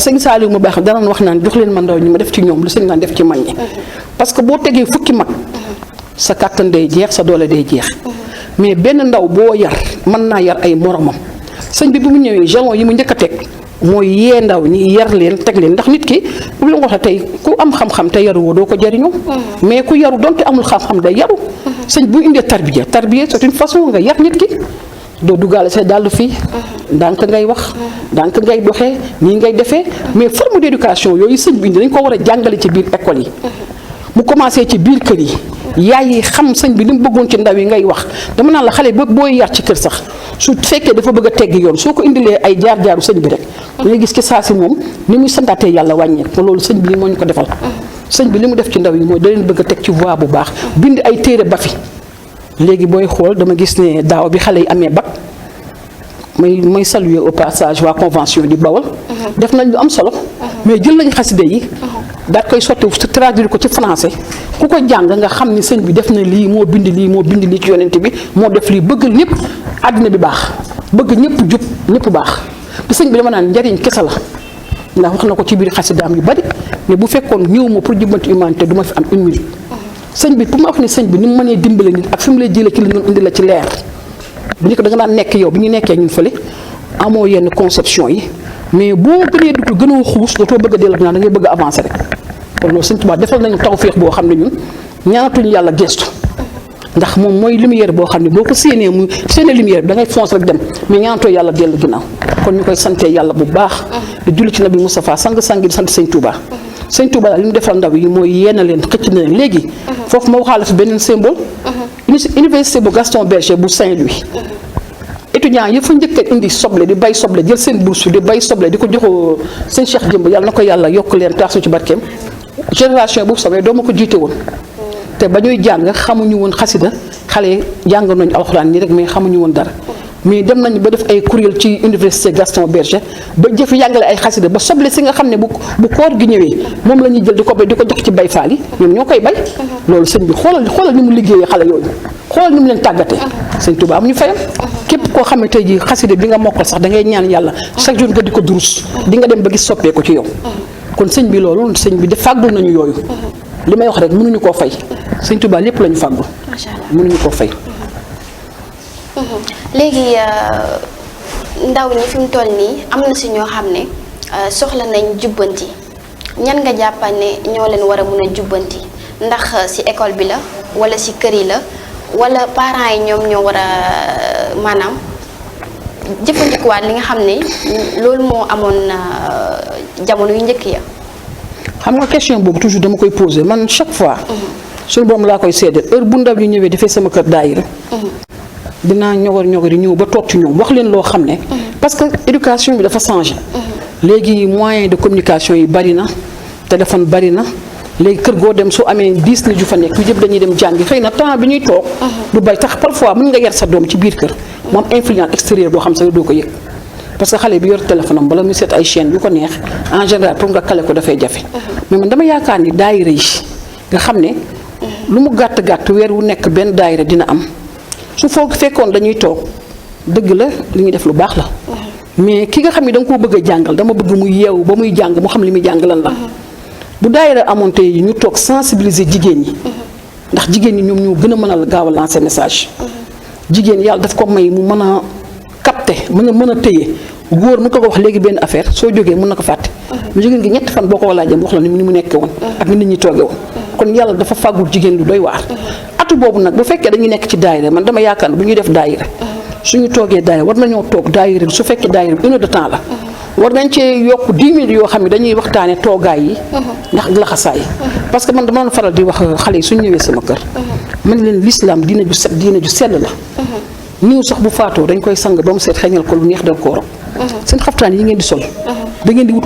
sëñ Saliou mu baax danañ wax naan jox leen ma ndaw ñi ma def ci ñoom lu sëñ naan def ci mag ñi parce que boo tegee fukki mag sa kàttan day jeex sa doole day jeex mais benn ndaw boo yar mën naa yar ay moromam sëñ bi bu mu ñëwee jalon yi mu njëkk a teg mooy yee ndaw ñi yar leen teg leen ndax nit ki bu la waxee tey ku am xam-xam te yaruwoo doo ko jariñoo mais ku yaru donte amul xam-xam day yaru sëñ bu indee tarbiya c'est une façon nga yar nit ki doo duggaale say dàll fii ndànk ngay wax ndànk ngay doxee nii ngay defee mais forme d'éducation yooyu sëñ bi indi dañ ko war a jàngale ci biir école yi mu commencé ci biir kër yi yaay yi xam sëñ bi li mu bëggoon ci ndaw yi ngay wax dama naan la xale booy yar ci kër sax su fekkee dafa bëgg a teggi yoon soo ko indilee ay jaar-jaaru sëñ bi rek dangay gis ci saa si moom ni muy santaatee yàlla wàññeeku loolu sëñ bi moo ñu ko defal sëñ bi li mu def ci ndaw yi mooy da leen bëgg a teg ci voie bu baax bind ay téere ba fi léegi booy xool dama gis ne daaw bi xale yi amee bac may saluer au passage waa convention di Bawol def nañ lu am solo mais jël nañ xaside yi daat koy sotti traduire ko ci français ku ko jàng nga xam ni sëñ bi def na lii moo bind lii ci yonent bi moo def lii bëgg ñëpp àddina bi baax bëgg ñëpp jub ñëpp baax te sëñ bi dama naan njariñ kese la ndax wax na ko ci biir xasidaam yu bari mais bu fekkoon ñëw ma pour jubbanti humanité du ma fi am une minute sëñ bi pour ma wax ne sëñ bi ni mu mënee dimbale nit ak fi mu lay jëlee ci li ñu indi la ci leer bu ñu ko da nga daan nekk yow bi ñu nekkee ñun fële amoo yenn conception yi mais boo gënee dugg gënoo xuus dootoo bëgg a dellu ginnaaw da ngay bëgg a avancer rek kon loolu sëñ Tuubaa defal nañu tawfeex boo xam ne ñun ñaanatuñu yàlla gestu ndax moom mooy lumière boo xam ne boo ko séenee mu séenee lumière bi da ngay fonce rek dem mais ñaanatoo yàlla dellu ginnaaw kon ñu koy sante yàlla bu baax di julli ci nabi Moustapha sang-sang di sant sëñ Tuubaa sëñ Tuubaa li mu defal ndaw yi mooy yenn leen xëcc na leen léegi foofu ma waxaale fi beneen symbole université bu Gaston Berger bu Saint-Louis étudiants yi fa njëkk a indi soble di bay soble jël seen bourse di bay soble di ko joxoo seen Cheikh Jëmb yàlla na ko yàlla yokk leen taasu ci barkeem génération bu soobee doo ma ko jiite woon te ba ñuy jàng xamuñu woon xasida xale jàng nañu alxuraan nii rek mais xamuñu woon dara mais dem nañu ba def ay kuréel ci université Gaston Berger ba jëf yàngale ay xasida ba soble si nga xam ne bu koor gi ñëwee moom la ñuy jël di ko bay di ko jox ci bay faal yi ñoom ñoo koy bay loolu sëñ bi xoolal ni mu liggéeyee xale yooyu xoolal ni mu leen tàggatee sëñ Tuubaa am ñu fayam képp koo xam ne tey ji xasida bi nga mokkal sax da ngay ñaan yàlla chaque jour nga di ko durus di nga dem ba gis soppeeku ci yow kon sëñ bi loolu sëñ bi de fàggul nañu yooyu li may wax rek mënuñu koo fay sëñ Tuubaa lépp la ñu fàggul mënuñu koo fay léegi ndaw ñi fi mu toll nii am na si ñoo xam ne soxla nañ jubbanti ñan nga jàppal ne ñoo leen war a mun a jubbanti ndax si école bi la wala si kër yi la wala parents yi ñoom ñoo war a maanaam jëfandikuwaat li nga xam ne loolu moo amoon jamono yu njëkk ya. xam nga question boobu toujours dama koy poser man chaque fois. suñu borom laa koy seedeel heure bu ndaw ñu ñëwee dafay sama kër daayira dinaa ñogor yi ñëw ba toog ci ñoom wax leen loo xam ne. parce que éducation bi dafa changé. léegi moyen de communication yi bari na téléphone bari na léegi kër goo dem su amee 10 nit yu fa nekk yu yëpp dañuy dem jàngi xëy na temps bi ñuy toog. du bay tax parfois mën nga yar sa doom ci biir kër mu am influence extérieure boo xam sax doo ko yëg. parce que xale bi yor téléphone am bala muy seet ay chaîne yu ko neex en général pour nga kale ko dafay jafe. mais man dama yaakaar ni daayira yi nga xam ne. lu mu gàtt gàtt weer wu nekk benn daayira dina am. su foog fekkoon dañuy toog dëgg la li ñuy def lu baax la mais ki nga xam ne da nga koo bëgg a jàngal dama bëgg mu yeewu ba muy jàng mu xam li muy jàng lan la bu daayira amoon tey ñu toog sensibiliser jigéen ñi ndax jigéen ñi ñoom ñoo gën a mën a gaaw a lancer message jigéen yàlla daf ko may mu mën a capter mën a téye góor mu ko wax léegi benn affaire soo jógee mën na ko fàtte mu jigéen gi ñetti fan boo ko walaajee wax la ni mu nekkee woon ak ni nit ñi toogee woon kon yàlla dafa fàggul jigéen lu doy waar atu boobu nag bu fekkee dañuy nekk ci daayira man dama yaakaar bu ñuy def daayira suñu toogee daayira war nañoo toog daayira su fekkee daayira bi 1 heure de temps la war nañ cee yokk 10 minutes yoo xam ne dañuy waxtaane toogaay yi ndax laxasaay yi parce que man dama doon faral di wax xale yi suñu ñëwee sama kër man leen l'islam diina ju set diina ju sell la niw sax bu faatoo dañ koy sang ba mu seet xeeñal ko lu neex dal koo rob seen xaftaan yi ngeen di sol da ngeen di wut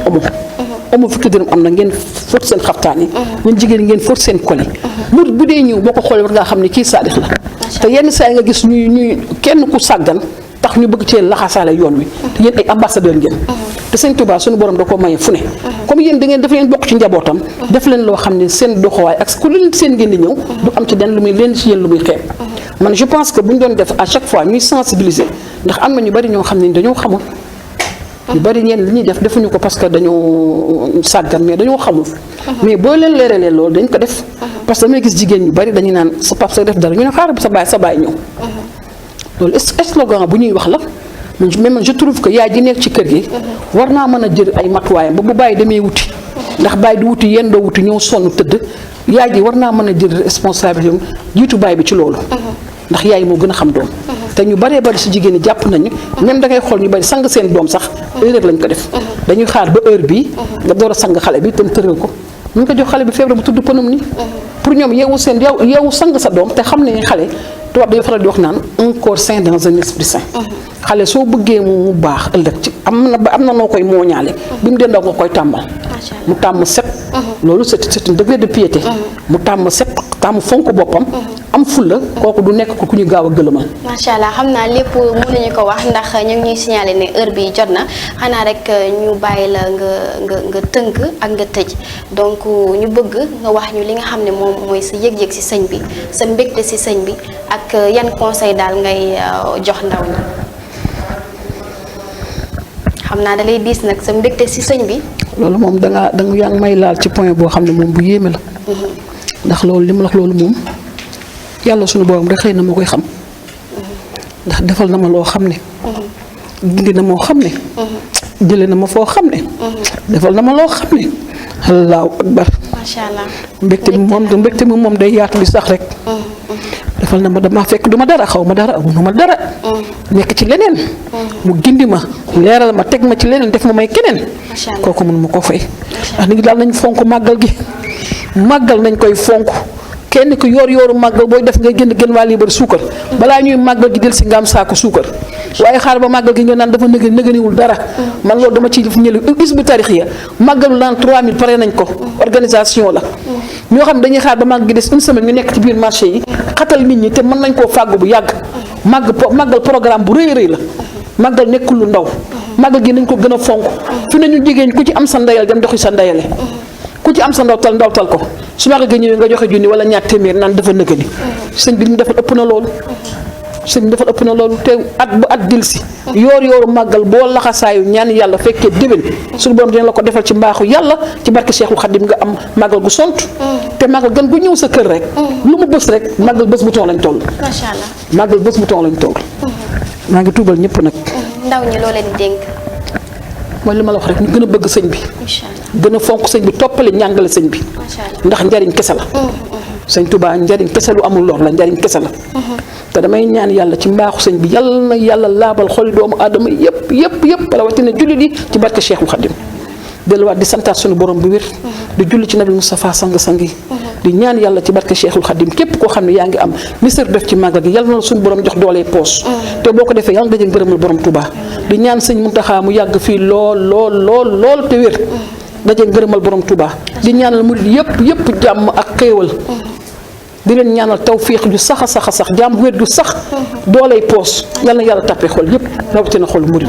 omo fukki dërëm am na ngeen fóot seen xaftaan yi ñun jigéen ngeen fóot seen kol yi mu bu dee ñëw boo ko xoolee war ngaa xam ne kii saadix la te yenn saa yi nga gis ñuy kenn ku sàggan tax ñu bëgg cee laxasaale yoon wi te yéen ay ambassadeur ngeen te sëñ Tuubaa suñu borom da ko maye fu ne comme yéen da ngeen daf leen bokk ci njabootam def leen loo xam ne seen doxawaay ak ku leen seen ngeen di ñëw du am ci den lu muy leen ci yéen lu muy xeeb man je pense que bu ñu doon def à chaque fois ñuy sensibiliser ndax am na ñu bari ñoo xam ne dañoo xamul ñu bari ñenn li ñuy def defuñu ko parce que dañoo sàggan mais dañoo xamul. mais boo leen leeralee loolu dañ ko def. parce que damay gis jigéen ñu bari dañuy naan sa papa sa def dara ñu ne xaaral sa baay ñëw. loolu slogan bu ñuy wax la. mais man je trouve que yaay ji nekk ci kër gi. war naa mën a jël ay matuwaayam ba bu bàyyi demee wuti. ndax bàyyi di wuti yenn doo wuti ñëw sonn tëdd yaay ji war naa mën a jël responsabilité jiitu bàyyi bi ci loolu. ndax yaay moo gën a xam doom. te ñu baree bari si jigéen ñi jàpp nañu. même da ngay xool ñu bari sang seen doom sax erreur lañ ko def. dañuy xaar ba heure bii nga door a sang xale bi tam tëral ko ñu ngi ko jox xale bi feebar bu tudd pneumonie. pour ñoom yeewu sang sa doom te xam ne xale tubaab dañoo faral di wax naan un corps sain dans un esprit sain. xale soo bëggee mu baax ëllëg ci am na noo koy mooñaale. bi mu dee ndaw nga koy tàmbal. mu tàmm set. loolu c'est un degré de piété. mu tàmm set tàmm fonk boppam. am fulla kooku du nekk ku ñu gaaw a gëlëmal. macha allah xam naa lépp mënuñu ko wax ndax ñu ngi ñuy signalé ne heure bi jot na xanaa rek ñu bàyyi la nga tënk ak nga tëj donc ñu bëgg nga wax ñu li nga xam ne moom mooy sa yëg-yëg ci sëñ bi sa mbégte ci sëñ bi ak yan conseil daal ngay jox ndaw ñi. xam naa da lay diis nag sa mbégte ci sëñ bi. loolu moom yaa ngi may laal ci point boo xam ne moom bu yéeme la. ndax loolu li ma wax loolu moom yàlla suñu borom rek xëy na ma koy xam. ndax defal na ma loo xam ne. gindi na moo xam ne. jëlee na ma foo xam ne. defal na ma loo xam ne. allahu akbar. macha allah mbégte bi moom day yaatu di sax rek. defal na ma dama fekk du ma dara xaw ma dara amu ma dara. nekk ci leneen. mu gindi ma leeral ma teg ma ci leneen def ma may keneen. kooku mun ma koo fay. ndax nit ñi daal nañ fonk màggal gi. màggal nañ koy fonk. kenn ku yooru màggal booy def ngay gën waa liibar suukar. balaa ñuy màggal gi del si nga am saako suukar. waaye xaar ba màggal gi nga naan dafa nëganiwul dara. man loolu dama ciy def ñëli isbu tarix ya màggalu naan 3000 pare nañ ko. organisation la. ñoo xam dañuy xaar ba màggal gi des une semaine ñu nekk ci biir marché yi. xatal nit ñi te mën nañ koo fàggu bu yàgg. màggal programme bu rëy la. màggal nekkul lu ndaw. màggal gi nañ ko gën a fonk. fi nañu jigéen ku ci am sa ndeyal dem doxi sa ndeyale. ku ci am sa ndawtal ko su màggal gi ñëwee nga joxe junni wala ñaar téeméer naan dafa nëgëni. sëñ bi li mu defal ëpp na loolu. sëñ bi defal ëpp na loolu te at bu at dilsi yooru màggal boo laxasaayu ñaan yàlla fekkee déwén suñu borom dina la ko defal ci mbaaxu yàlla ci barke Cheikhul Khadim nga am màggal gu sont te màggal gan gu ñëw sa kër rek lu mu bës rek màggal bés bu ton lañ toll. macha allah màggal bés bu ton lañ toll. maa ngi tuubal ñëpp nag. ndaw ñi loo leen dénk. mooy li ma la wax rek ñu gën a bëgg sëñ bi. incha allah gën a fonk sëñ bi toppale ñàngale sëñ bi. ndax njariñ kese la. sëñ Touba njariñ kese lu amul lor la njariñ kese la. te damay ñaan yàlla ci mbaaxu sëñ bi yàlla na yàlla laabal xoli doomu aadama yëpp rawatina jullit yi ci barke Cheikhul Khadim. delluwaat di santaat suñu borom bu wér. di julli ci nabi Moustapha sang-sang yi. di ñaan yàlla ci barke Cheikhul Khadim képp koo xam ne yaa ngi am ministère def ci màggal gi yàlla na la suñu borom jox doolee poos. te boo ko defee yàlla nga daje ngërëmal borom Touba. di ñaan sëñ Muntaxa mu yàgg fii lool te wér. daje ngërëmal borom Touba. di ñaanal murid yëpp jàmm ak xéewal. di leen ñaanal tawfiix ju sax a sax jàmm wér ju sax dooley poos yàlla na yàlla tàppee xol yëpp rawatina xol murid